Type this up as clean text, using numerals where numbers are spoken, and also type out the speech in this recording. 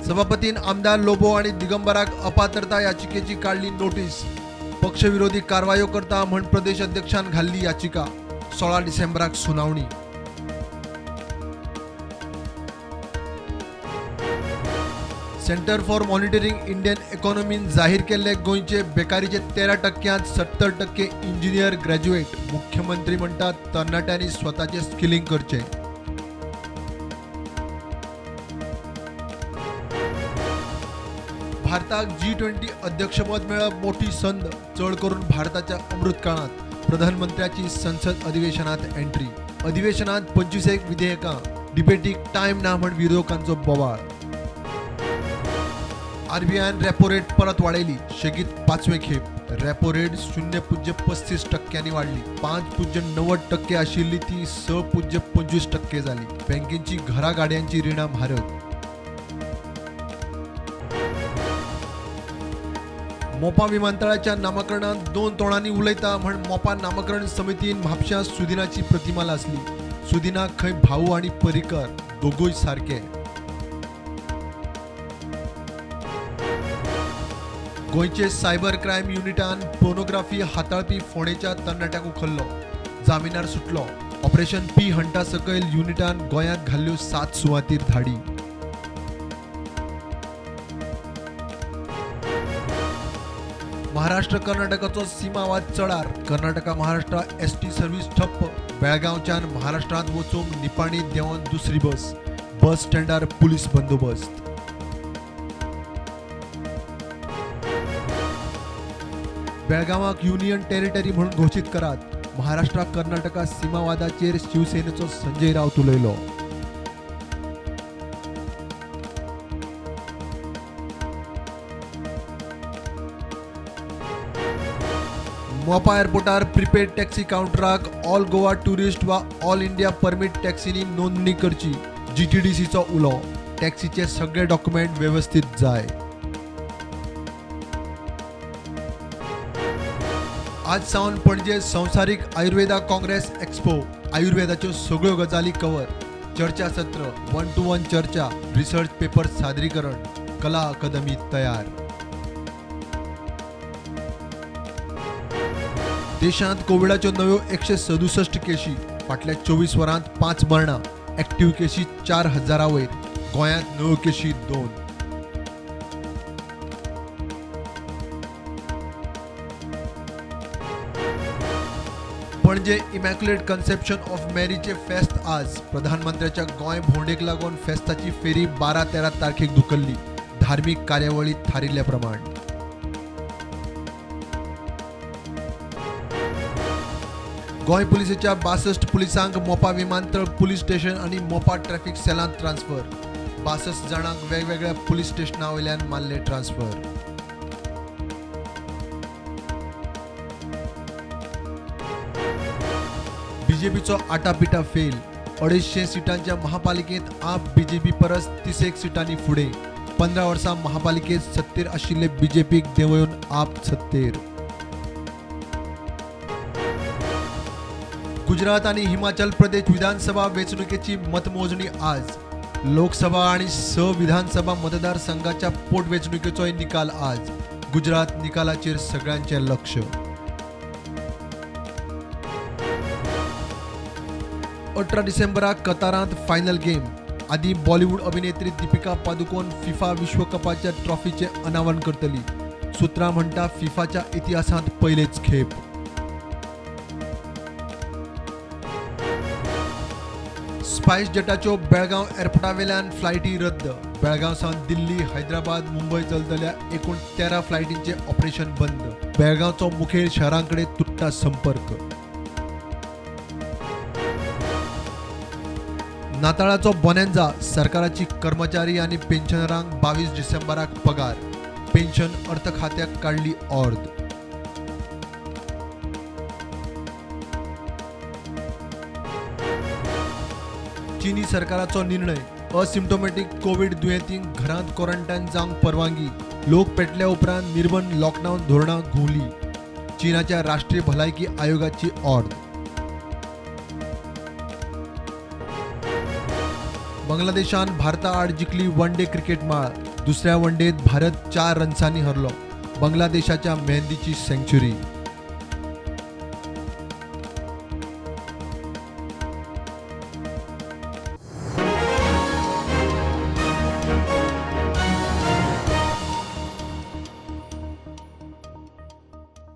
सभापतीन आमदार लोबो आनी दिगंबराक अपात्रता याचिकेची काडली नोटीस. पक्षविरोधी कारवायो करता म्हण प्रदेश अध्यक्षान घाल्ली याचिका. 16 डिसेंबराक सुनावणी. सेंटर फॉर मॉनिटरिंग इंडियन इकॉनॉमीन जाहीर केल्ले गोंयचे बेकारीचे 13% 70% इंजिनियर ग्रॅज्युएट. मुख्यमंत्री म्हणटात तरणाट्यांनी स्वताचे स्किलिंग करचें. भारताक G20 अध्यक्षपद मेळप मोठी संद, चड करून भारताच्या अमृतकाळांत. प्रधानमंत्र्याची संसद अधिवेशनात एंट्री. अधिवेशनात 25 विधेयकां, डिबेटीक टायम ना म्हण विरोधकांचो बोवाळ. आरबीआयन रेपो रेट परत वाडयली, शेगीत 5वे खेप. रेपो रेट 0.35% वाडली. 5.90% आशिल्ली ती 6.25% जाली. बँकेची घरा गाडयांची रिणां म्हारग. मोपा विमानतळाच्या नामकरणात 2 तोंडांनी उलयता म्हण मोपा नामकरण समितीन म्हापश्यां सुदिनाची प्रतिमा लासली. सुदिनाक खंय भाऊ आनी पर्रीकर दोगूय सारके. गोंयचे सायबर क्रायम युनिटान पोर्नोग्राफी हाताळपी फोंडेच्या तरणाट्याक उखल्लो, जामिनार सुटलो. ऑपरेशन पी हंटा सकयल युनिटान गोंयांत घाल्ल्यो 7 सुवातीर धाडी. महाराष्ट्र कर्नाटकाचो सीमावाद चडार. कर्नाटका महाराष्ट्र एसटी सर्व्हिस ठप्प. बेळगांवच्यान महाराष्ट्रांत वचूंक निपाणी देंवन दुसरी बस. बस स्टँडार पुलीस बंदोबस्त. बेळगांवाक युनियन टेरिटरी म्हणून घोशीत करात. महाराष्ट्र कर्नाटका सीमावादाचेर शिवसेनेचो संजय राऊत उलयलो. मोपा एअरपोर्टार प्रिपेड टॅक्सी कावंटराक ऑल गोवा टुरिस्ट वा ऑल इंडिया परमीट टॅक्सीनी नोंदणी करची. GTDCचो उलो. टॅक्सीचे सगळे डॉक्युमेंट वेवस्थीत जाय. आज सावन पणजे संवसारीक आयुर्वेदा काँग्रेस एक्सपो. आयुर्वेदाच्यो सगळ्यो गजाली कवर. चर्चासत्र, 1 to 1 चर्चा, रिसर्च पेपर सादरीकरण. कला अकादमी तयार. देशांत कोविडाच्यो नव्यो 167 केशी. फाटल्या 24 वरांत 5 मरणां. ऍक्टिव्ह केशी 4000 वयर. गोंयांत नव्यो केशी 2. पणजे इमॅक्युलेट कन्सेप्शन ऑफ मॅरीचे फेस्त आज. प्रधानमंत्र्याच्या गोंय भोंवडेक लागून फेस्ताची फेरी 12-13 तारखेक धुकल्ली. धार्मीक कार्यावळी थारिल्ल्या प्रमाण. गोंय पुलिसेच्या 62 पुलिसांक मोपा विमानतळ पुलीस स्टेशन आनी मोपा ट्रॅफिक सेलांत ट्रान्सफर. 62 जाणांक वेगवेगळ्या पुलीस स्टेशना वयल्यान मारले ट्रान्सफर. बीजेपीचो आटापिटा फेल. 250 सिटांच्या महापालिकेत आप बीजेपी परस 31 सिटांनी फुडें. 15 वर्सां महापालिकेत सत्तेर आशिल्ले बीजेपीक देंवोवन आप सत्तेर. गुजरात आनी हिमाचल प्रदेश विधानसभा वेंचणुकेची मतमोजणी आज. लोकसभा आनी 6 विधानसभा मतदारसंघाच्या पोटवेंचणुकेचोय निकाल आज. गुजरात निकालाचेर सगळ्यांचें लक्ष. 18 डिसेंबराक कतारांत फायनल गेम. आदी बॉलिवूड अभिनेत्री दीपिका पादुकोण फिफा विश्वकपाच्या ट्रॉफीचें अनावरण करतली. सुत्रां म्हणटा फिफाच्या इतिहासांत पयलेच खेप. स्पायस जेटाच्यो बेळगांव एअरपोर्टावेल्यान फ्लायटी रद्द. बेळगांव सावन दिल्ली, हैदराबाद, मुंबय चलतल्या एकूण 13 फ्लायटींचें ऑपरेशन बंद. बेळगांवचो मुखेल शहरांकडेन तुट्टा संपर्क. नाताळाचो बोनेन्जा. सरकाराची कर्मचारी आनी पेन्शनरांक 22 डिसेंबराक पगार. पेन्शन अर्थ खात्याक काडली ऑर्द. चीनी सरकाराचो निर्णय. असिम्टोमॅटिक कोविड दुयेंतींक घरांत क्वॉरंटायन जावंक परवानगी. लोक पेटल्या उपरांत निर्बंध लॉकडावन धोरणां घुंवली. चीनाच्या राष्ट्रीय भलायकी आयोगाची ऑर्द. बांगलादेशान भारता आड जिखली वन डे क्रिकेट माळ. दुसऱ्या वनडेंत भारत 4 रन्सांनी हरलो. बांगलादेशाच्या मेहंदीची सेंच्युरी.